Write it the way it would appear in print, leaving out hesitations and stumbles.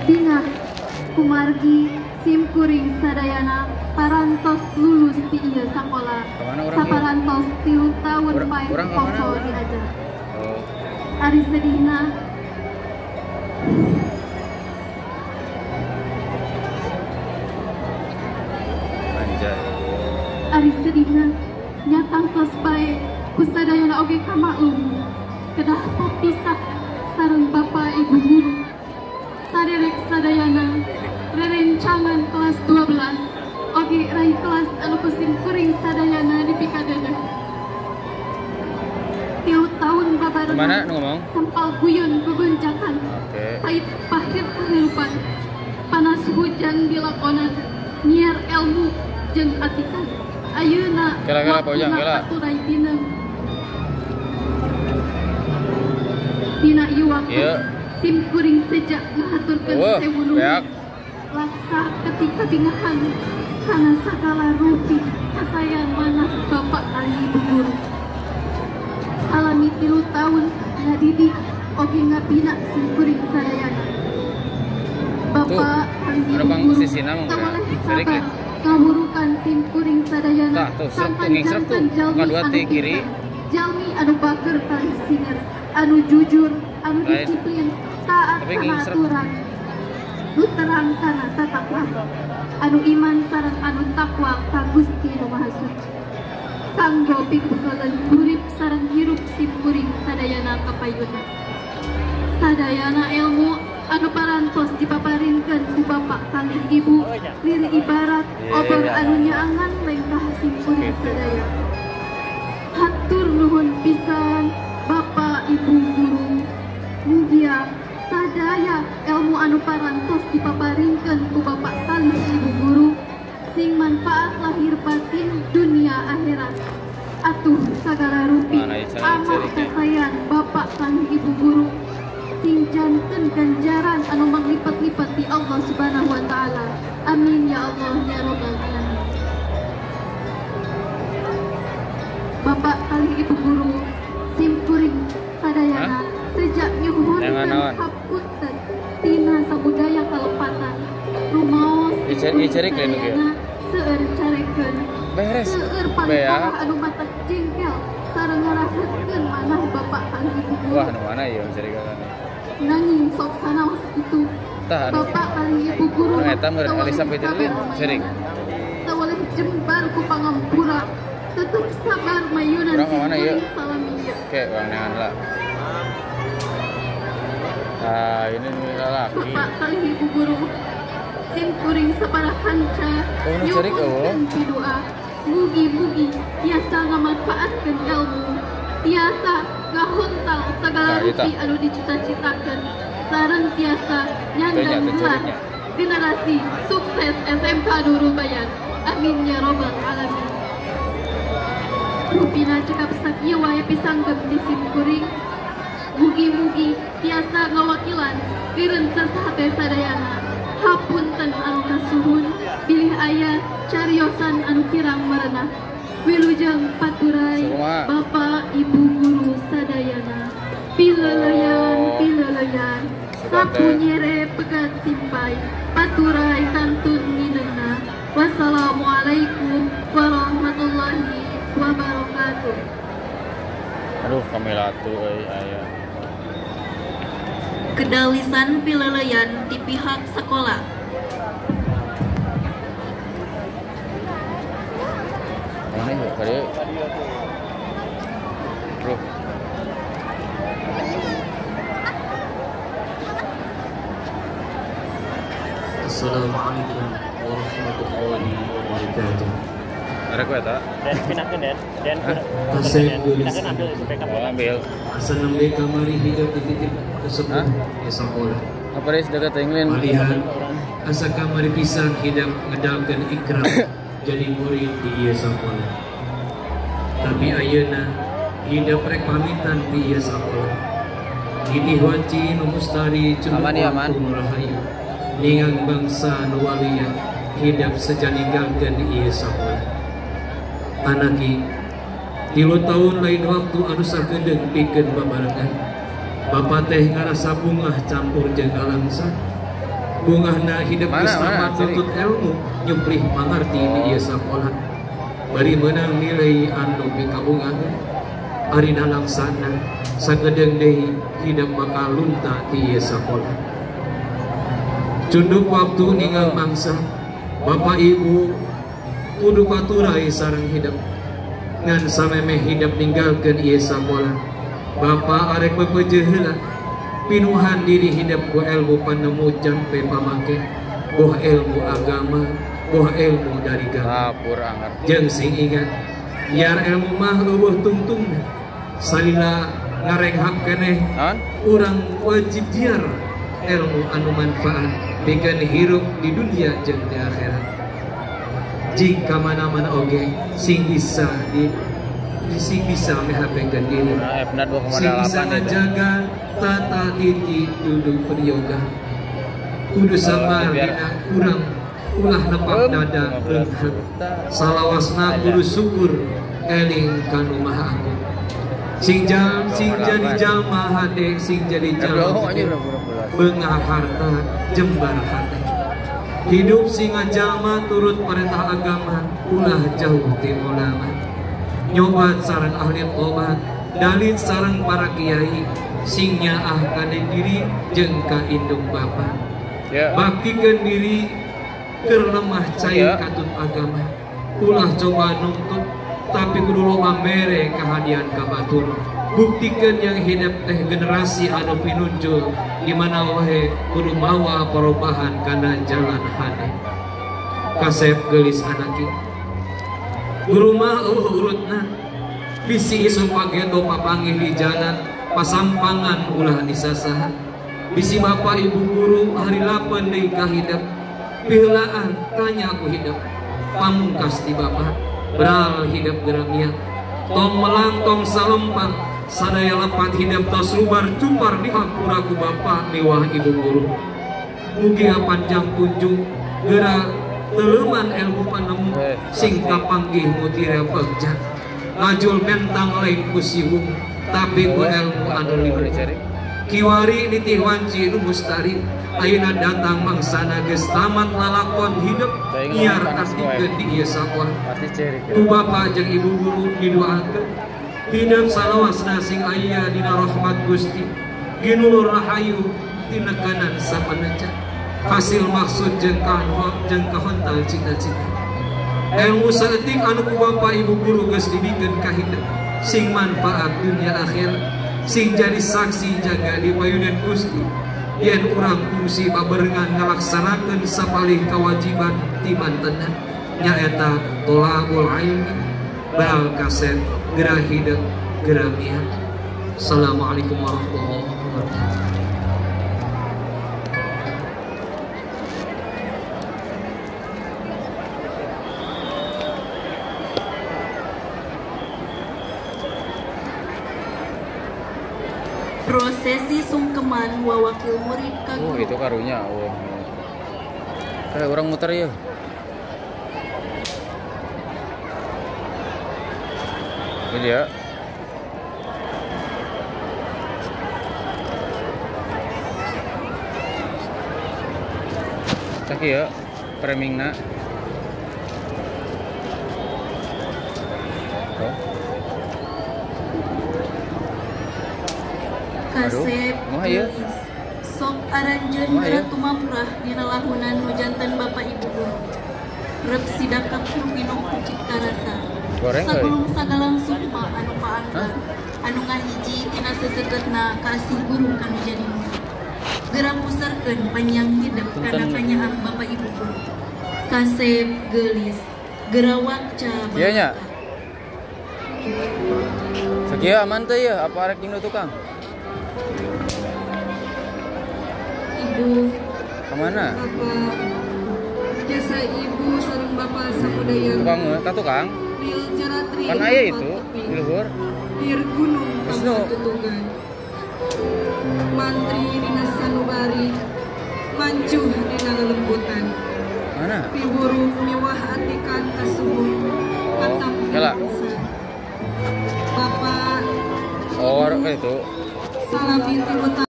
Bingah kumargi simkuring sadayana parantos lulus di ieu sakola. Saparantos 3 tahun paeh poso diajar. Ari sedihna ari sedihna nyatang tos bae ku sadayana oge kamaklum kedah papisah sareng bapak ibu guru saderek sadayana rerencangan kelas 12 oge rai kelas anu ku simkuring sadayana dipikadeudeuh. 3 tahun babarengan sampal guyun bebenjakan pahit pahit kehidupan panas hujan dilakonan nyiar ilmu jeung atikan ayeuna waktuna katurai tineng dina ieu waktu simkuring sejak ngahaturkeun sewu nuhun laksa ketika bingahan kana sagala rupi kasayan manah bapak kali ibu guru. Salami 3 tahun ngadidik oge ngabina simkuring sadayana. Bapak kali ibu guru tawaleh sabar ngawurukan simkuring sadayana sangkan janten jalmi anu pintar, jalmi anu bager kalih singer, anu jujur, anu disiplin, taat kana aturan, nu terang kana tata krama, anu iman sareng anu takwa ka Gusti Nu Maha Suci. Kanggo pikbekaleun hurip sareng hirup simkuring sadayana kapayuna. Sadayana ilmu anu parantos dipaparinkeun ku bapak kalih ibu lir ibarat obor anu nyaangan lengkah simkuring sadaya. Hatur nuhun pisan bapak ibu guru, mugia sadaya ilmu anu parantos dipaparinkeun ku bapak kalih ibu guru sing manfaat lahir batin dunia akhirat. Atuh sagala rupi amah kasayan bapak kalih ibu guru sing janten ganjaran anu manglipat-lipat di Allah Subhanahu wa taala. Amin ya Allah ya rabbal alamin. Bapak kalih ibu guru simkuring sadayana sejak nyuhunkeun hapunten tina sabudaya kalepatan rumaos sadayana seueur carekeun seueur paling anu matak jengkel sareng ngarahetkeun manah bapak kalih ibu guru. Wah, nu mana ieu carikeun? Nanging sok sanaos kitu. Bapak kalih ibu guru tawaleh jembar ku pangampura tetep sabar mayunan simkuring salami ieu. Oke, urang neangan lah. Nah, ini lagi. Bapak kalih ibu guru simkuring sapara kanca nyuhunkeun pidoa mugi-mugi tiasa ngamanfaatkeun ilmu, tiasa ngahontal sagala rupi anu dicita-citakeun sareng tiasa nyandang gelar generasi sukses SMK Nurul Bayan. Amin ya robbal alamin. Rupina cekap sakieu wae pisanggem di simkuring. Mugi-mugi tiasa ngawakilan direncas hate sadayana. Hapunten anu kasuhun bilih aya cariosan anu kirang merenah. Wilujeng paturai bapak ibu guru sadayana. Pileleyan pileleyan sapu nyere pegat simpai paturai kantun minengna. Wassalamualaikum warahmatullahi wabarakatuh. Aduh, kamilatu euy aya. Kedalisan pileleyan di pihak sekolah. Mana yuk, kali bro. Assalamualaikum warahmatullahi wabarakatuh. Ada kue tak? Dan pinahkan dan pinahkan ambil SPK ambil. Asa nembe kamari hidup dititip tersebut ya sekolah. Apa res dekat England? Malihan asa kamari pisan hidup ngedalkeun ikram jadi murid di ieu sakola. Tapi ayeuna hidup rek pamitan di ieu sakola. Ditih wanci nu mustari aman. Rahayu ningang bangsa nu walia hidup seja ninggalkeun di ieu sakola. Anaki 3 tahun lain waktu anu sakedeung pikeun babarengan. Bapa teh ngarasa bungah campur jeung alangsa. Bungahna hidup geus tamat nuntut ilmu nyuprih mangarti di ieu sakola. Bari meunang nilai anu pikabungahan. Arina laksana sagedeung deui hidup bakal lunta ti ieu sakola. Cunduk waktu ninggal mangsa, bapak ibu kudu paturai sareng hidup. Ngan samemeh hidup ninggalkeun ieu sakola. Bapak arek bepeje heula. Pinuhan diri hidup ku ilmu panemu jampe pamake, boh ilmu agama, boh ilmu dari gama. Jeung sing ingat, biar ilmu mah leuweuh tungtungna. Salila ngarenghap keneh, urang wajib jiar ilmu anu manfaat pikeun hirup di dunia jeung di akhirat. Jika mana-mana oge sing bisa di sing bisa mehapekeun diri, sing bisa ngajaga tata titi duduk peryoga. Kudu sabar dina kurang ulah nepak dada leunghat. Salawasna kudu syukur eling kanu maha agung. Sing jadi jalma hade, sing jadi jalma gede, beunghar harta jembar hate. Hidup sing jalma turut perintah agama, ulah jauh ti ulama. Nyobat sareng ahli tobat, dalil sareng para kiai, sing nyaah kana diri jeung ka indung bapa. Baktikeun diri keur lemah cai katut agama. Ulah coba nuntut tapi kudu loba mere kahadian ka batur. Buktikeun yang hidup teh generasi anu pinunjul di mana wae kudu mawa perubahan kana jalan hade. Kasep geulis anaki. Guru mah urutna bisi isuk pageto papanggih di jalan pasampangan ulah disasahan. Bisi bapak ibu guru hari lapen deui ka hidep piheulaan tanya ku hidep pamungkas ti bapak beral hidep geramia tong melang tong salempang sadaya lepat hidep tos rubar cupar dihampura ku bapak miwah ibu guru. Mugi panjang kunjung geura teleuman ilmu panemu sing kapanggih mutira bagja. Ngajul mentang lain ku siwung tapi ku ilmu anu liwet. Kiwari nitih wanci nu mustari ayeuna datang mangsana geus tamat lalakon hidup nyiar artikeun di ieu sakola. Ku bapa jeung ibu guru didoakeun hidup salawasna sing aya dina rahmat Gusti. Ginulur rahayu tinekanan sapaneca. Hasil maksud jeung kahontal cita-cita. Ilmu saeutik anu ku bapa ibu guru geus dibikeun ka hidup sing manfaat dunia akhir, sing jadi saksi jaga di payunan Gusti. Yen urang kursi babarengan ngalaksanakeun sapalih kewajiban ti mantenna nyaeta tolabul ilmi bal kasep gerah hidup gerah miat. Assalamualaikum warahmatullahi wabarakatuh. Prosesi sungkeman wawakil murid ka guru. Oh, itu karunya. Oh. Kayak orang muter ya. Ini dia. Cek ya framingna. Oh. Kasep geulis sok aranjeun geura tumamprah dina lahunan nu janten bapak ibu guru. Rep sidakap nu pinuh ku cipta rasa. Sagulung sagalang sukma anu paangker anu ngahiji tina sesegetna kasih guru kanu jadi murid. Geura pusarkeun panjang hidep kana kanyaah bapak ibu guru. Kasep geulis geura wakca ieu nya. Sakieu aman teh ieu apa arek jeung tukang? Ibu kemana? Bapak jasa ibu sareng bapak samudaya. Tukang ka tukang? Kan aya itu di luhur. Bir gunung tutugan. Mantri dina sanubari mancuh dina lelembutan. Mana? Piburu miwah atikan kasuhun. Oh, Bapak Oh, itu. Salami.